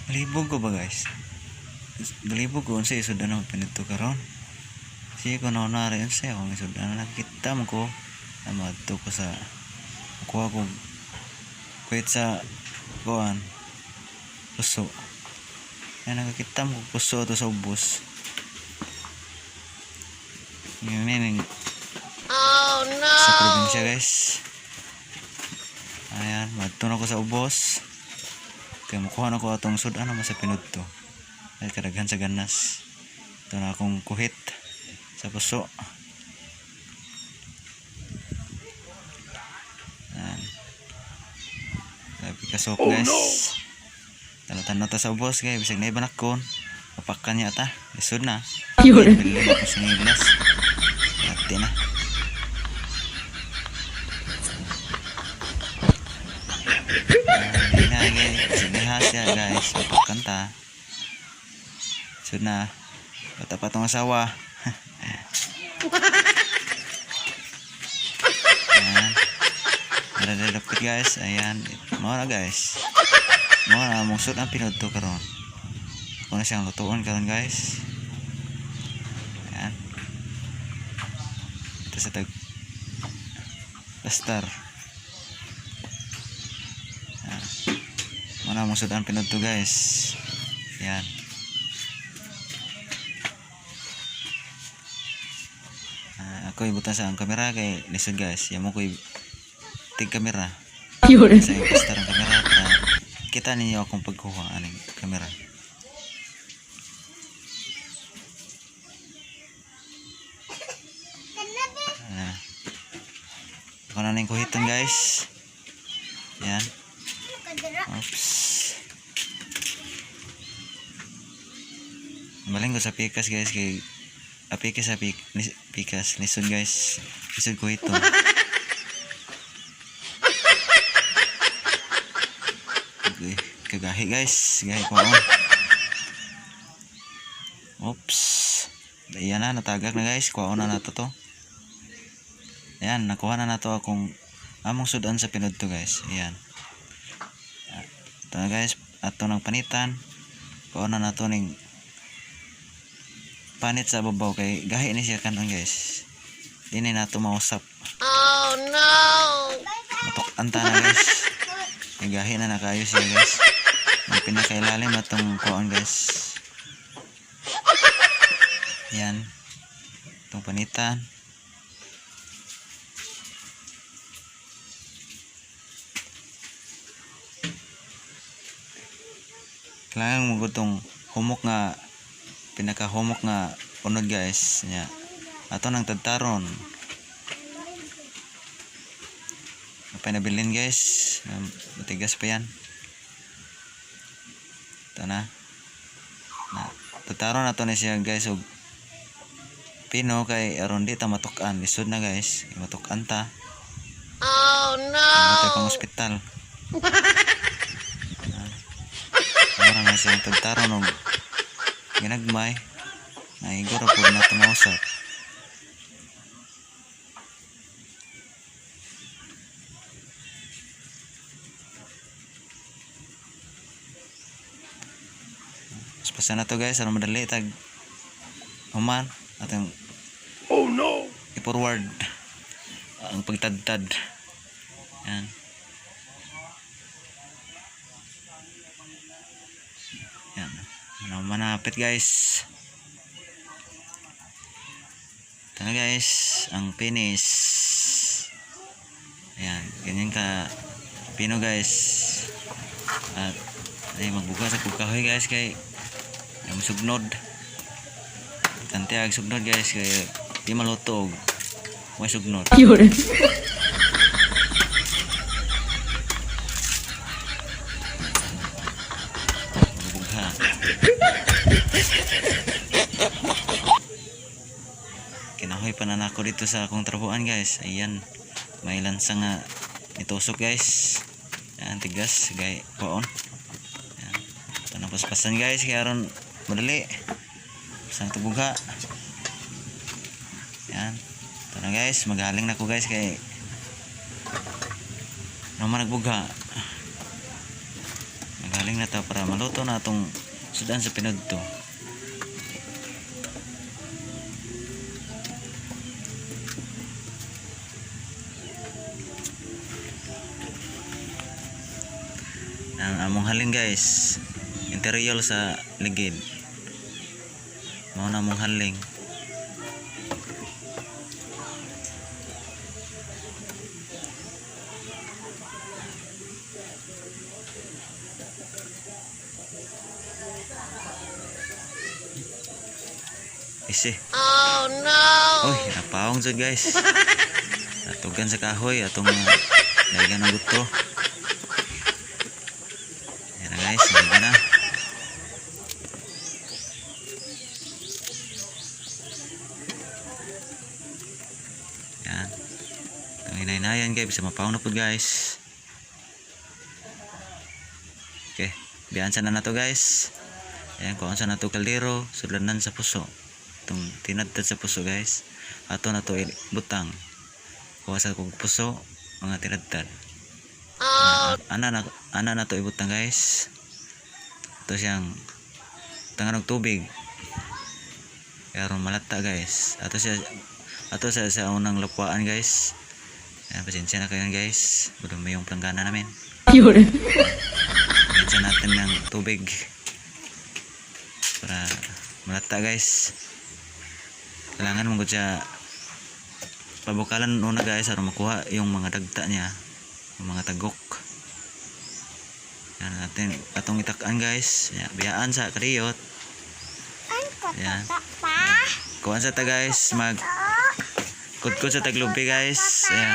Malibog ko ba, guys? Malibog ko unsa isud-an ang pinadto karon. Sige ko na rin unsa akong isud-an, nakita mo ko na maadto ko sa kuha ko kuwit sa kuan puso. Ay, nakakita mo ko puso to sa ubos. Ngayon ning Oh no! Sa probinsya, guys. Ayan, madto na ko sa ubos. Kaya mukuha na ko atong sudan naman sa pinudto. Ay, kadaghan sa ganas. Ito na akong kuhit sa puso. Ayan. Grabe kasok, guys. Tano-tano ta sa ubos guys. Bisag na ibanak kon. Mapakan niya ta. Lisod na. Yun. Bili na ako sa ngilas. Ate na. Hindi na guys. Sige ha siya, guys. Mapakanta. Lisod na. Bata pa tong asawa. Ayan. Naradalapit, guys. Ayan. Mao na, guys. Mao na mong sud ang pinudto karon. Ako na siyang lutuon karon, guys. Ayan. Ito sa tag Lastar. Ayan. Mao na mong sud ang pinudto, guys. Ayan. Ah, ako ibutan sa ang kamera kay lisod, guys. Yamo ko tig kamera. Yun. Sa ipastar ang kamera para kita ninyo akong pagkuha aning kamera. Ah. Ako na ning kuhitan, guys. Yan. Oops. Maling ko sa pikas, guys, kay apike sa pikas lisod, guys. Lisod ko ito. Okay. Kagahi, guys. Gahi ko ako. Oops. Ayan na, natagak na, guys. Kuha na nato to. Ayan, nakuha na nato akong among sudan sa pinudto, guys. Ayan. Ah, ito na, guys. Ato ng panitan. Kuha na nato ning panit sa babaw kay gahi ni siya kanon, guys. Di ni nato mausap. Oh no! Matok-anta na, guys. Kay gahi na nakayo siya, guys. Ang pinakailalim na tong kuan, guys. Yan. Itong panitan. Kailangan mo gutong humok nga pinakahumok nga unod, guys, nya. Ato nang tadtaron. Napay nabilin, guys. Matigas pa yan. Ito na. Na. Tataron na to na siya, guys, og pino kay aron di ta matukan. Lisod na, guys. Matukan ta. Oh no! Matay pang ospital. Mura na siyang tagtaron og ginagmay. Naiguro po na tumausap. Pasan na to, guys, aron madali tag human atong Oh no! I-forward ang pagtadtad. Yan. Yan. Ano manapit, guys. Ito na, guys, ang finish. Ayan, ganyan ka pino, guys. At ay magbugas sa kahoy, guys, kay ang sugnod. Tante ag sugnod, guys, kay di maluto og may sugnod. Yun. Bugha. Kinahoy pa na nako dito sa akong trabuan, guys. Ayan. May lansa nga nitusok, guys. Ayan, tigas. Gay, kuon. Ayan. Ito na paspasan, guys. Kaya aron madali. Pasan ito bugha. Ayan. Ito na, guys. Magaling na ko, guys. Kay naman nagbugha. Magaling. Maghaling na ta para maluto na atong sudan sa pinudto. Ang among haling guys, interior sa ligid. Mao na among haling. Isi. Oh no! Uy, napaong jud guys. Natugan sa kahoy atong daigan ng gutro. Ayan na guys, daigan na. Ayan. Itong hinay-hinayan guys, bisa mapaong na po guys. Okay, biyan sa na na to guys. Ayan, kuhaan sa na to kaldero, sudlanan sa puso. Itong tinadtad sa puso guys. Ato na to butang. Kuha sa kong puso, mga tinadtad. Oh Ana na to ibutang guys. Ito siyang tangan og tubig. Kaya aron malata guys. Ato siya sa unang lupaan guys. Ayan, pasensya na kayo guys. Budumi yung planggana namin. 有人， Pasensya natin ng tubig para malata guys. Kailangan mo siya pabukalan una guys para makuha yung mga dagta niya, yung mga tagok. Yan natin atong itakan guys. Yan, biyaan sa kariyot. Yan. Kuan sa ta guys, mag kudkod sa taglubi guys. Ayan.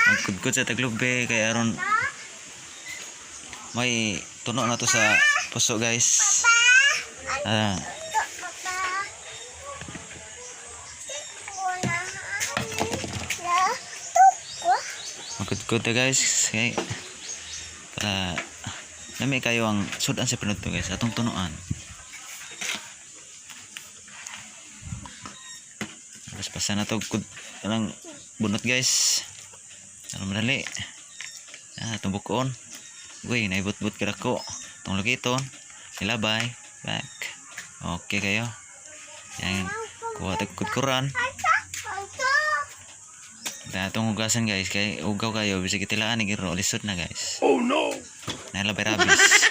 Magkudkod sa taglubi kay aron may tuno na to sa puso guys. Ah, magkudkod ta guys kay para nami kayo ang sudan sa pinudto guys atong tunuan. Paspasan na to kud kanang bunot guys. Ano madali. Ah, atong bukoon. Uy, naibot-bot ka ko. Itong lugiton. Nilabay. Back. Okay kayo. Yan. Kuha tag kudkuran. Da atong hugasan guys kay ugaw kayo bisag itilaan ni giro lisod na guys. Oh no! Nalabay rabis.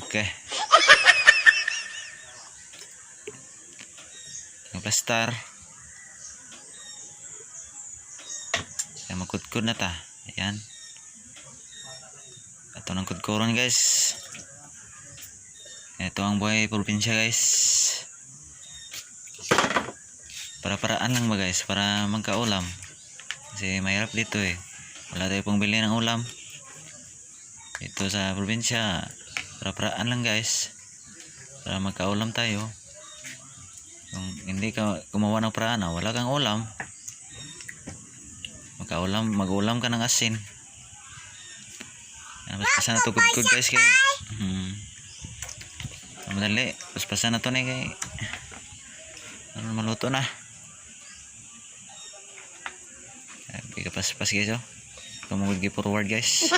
Okay. Ang plastar. Ayan, magkudkod na ta. Ayan. Ito ng kudkuron guys. Ito ang buhay probinsya guys. Para-paraan lang ba guys, para magkaulam. Kasi mahirap dito eh. Wala tayo pang bili ng ulam. Dito sa probinsya, para-paraan lang guys. Para magkaulam tayo. Kung hindi ka gumawa ng paraan, wala kang ulam. Magkaulam, mag-ulam ka ng asin. Ayan, paspasan na to good guys kay. Madali, paspasan na to ni kay. Ano maluto na. Ay, paspas guys oh. Kumugod forward guys.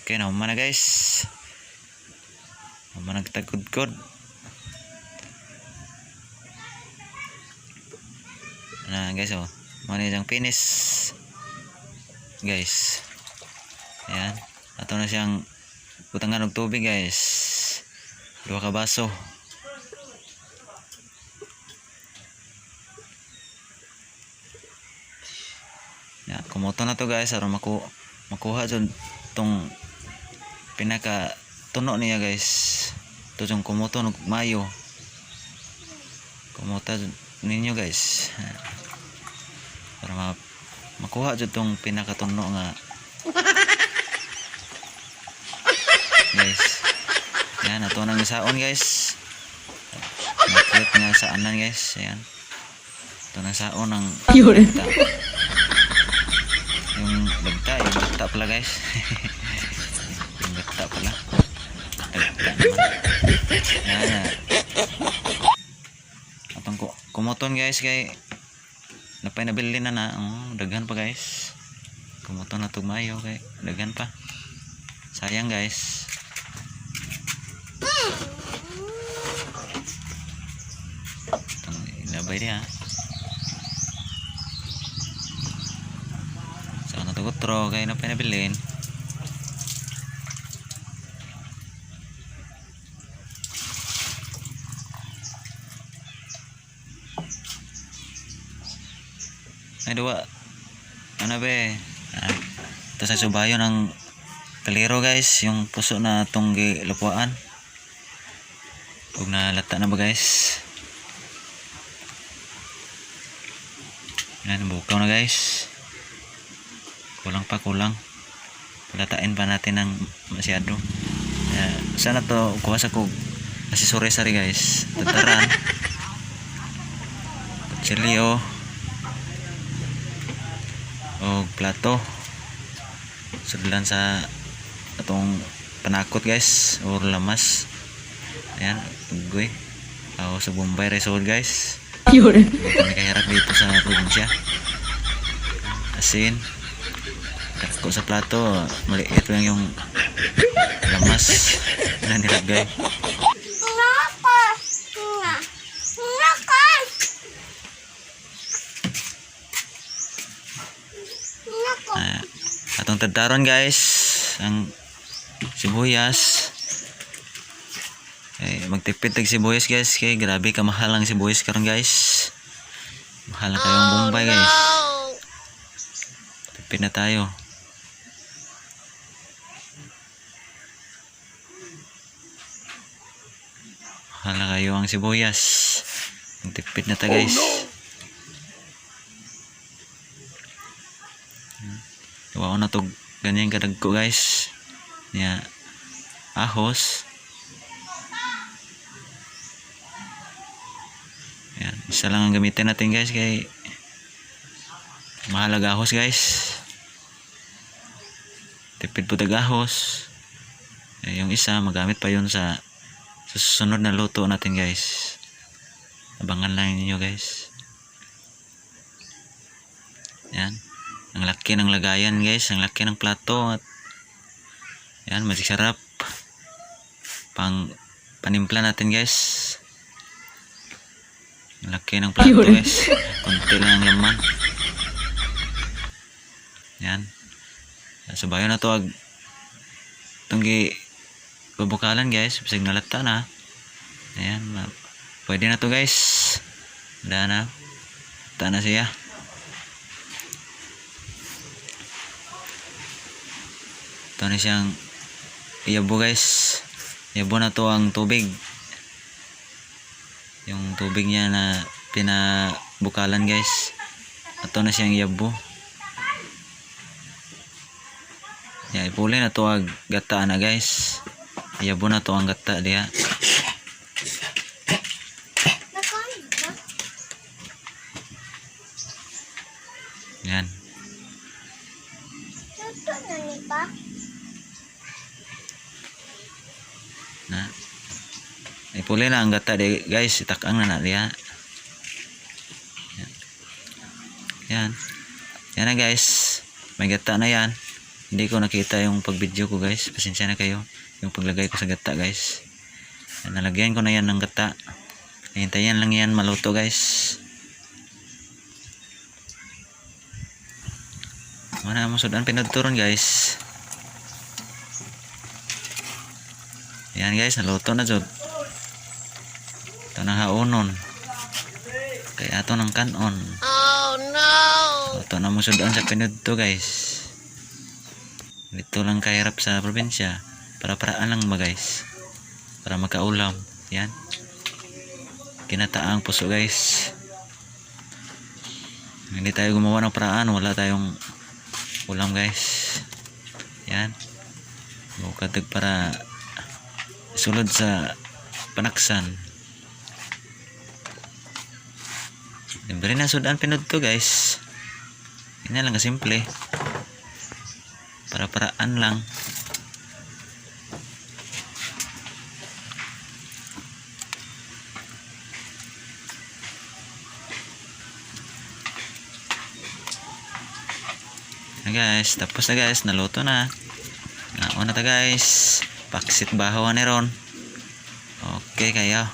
Okay, nauma na guys. Nauma na kitagkudkod. Na guys oh. Muna siyang finish. Guys. Ayan. Ato na siyang butangan og tubig guys. Duha ka baso. Ya, kumuto na to guys aron makuha jud tong pinaka tuno niya guys. Ito yung kumuto ng mayo. Kumuta ninyo guys. Para makuha jud tong pinakatuno nga guys. Yan, ato nang isaon guys. Makit nga saanan guys. Ayan. Ito na saon ng 有人， dagta. Yung dagta, yung gata pala, guys. Yung gata pala. Dagta naman. Yan na. Atong kumuton, guys, kay napay nabili na na. Oh, daghan pa, guys. Kumuton na tugmayo kay daghan pa. Sayang, guys. Itong ilabay niya. Saan na ito kutro kay napay nabilin. Ay, duwa. Ano be? Ah, ito sa subayo ng kaliro, guys, yung puso na tunggi lupuan. Kung nalata na ba, guys? Yan, bukaw na, guys. Kulang pa, kulang. Palatain pa natin ng masyado. Sana to, kuha sa kog accessories sari, guys. Tataran. Kutsilyo. O plato. Sudlan sa atong panakot, guys, or lamas. Ayan, ugoy. Ako sa Bombay Resort, guys. 有人， Hindi kami kahirap dito sa probinsya. Asin. Dako sa plato, maliit lang yung lamas na nilagay. Naka. Nga. Naka. Naka. Ah, atong tadtaron, guys, ang sibuyas. Eh, magtipid tag sibuyas, guys, kay grabe kamahal ang sibuyas karon, guys. Mahal na kayong Bombay, guys. No. Tipid na tayo. Mahal na kayo ang sibuyas. Magtipid na ta, guys. Gawa ko na to ganyan kadagko, guys. Ya. Ahos. Yan. Isa lang ang gamitin natin, guys, kay mahalaga ahos, guys. Tipid po tag ahos. Eh, yung isa magamit pa yun sa susunod na luto natin, guys. Abangan lang ninyo, guys. Yan. Ang laki ng lagayan, guys. Ang laki ng plato. At yan, magic sarap. Pang panimpla natin, guys. Ang laki ng plato, Yun. Guys. Konti lang ang laman. Yan. Subayon na to ag tunggi bubukalan, guys. Bisag nalata na. Ayan. Pwede na to, guys. Wala na. Lata na siya. Ito na siyang iyabo, guys. Iyabo na to ang tubig. Yung tubig niya na pinabukalan, guys. Ito na siyang iyabo. Ya, ipuli na to ang gata na, guys. Iyabo na to ang gata diha. Naka. Yan. Luto na ni pa. Na. Ipuli na ang gata di, guys, itakang na na diha. Yan. Yan. Yan na, guys. May gata na yan. Hindi ko nakita yung pag-video ko, guys. Pasensya na kayo. Yung paglagay ko sa gata, guys. Yan, nalagyan ko na yan ng gata. Hintayin lang yan maluto, guys. Mana mo sudan pinadturon, guys. Yan, guys, naluto na jud. Ito na haonon. Kaya ato ng kanon. Oh no. Luto na mo sudan sa pinudto, guys. Dito lang kahirap sa probinsya. Para-paraan lang ba, guys. Para makaulam. Yan. Kinataang puso, guys. Hindi tayo gumawa ng paraan. Wala tayong ulam, guys. Yan. Bukatag para sulod sa panaksan. Di Simple na sudan pinudto, guys. Yan na lang kasimple. Para-paraan lang. Na guys, tapos na guys, naluto na. Nauna ta, guys. Paksit bahaw ni ron. Okay kayo.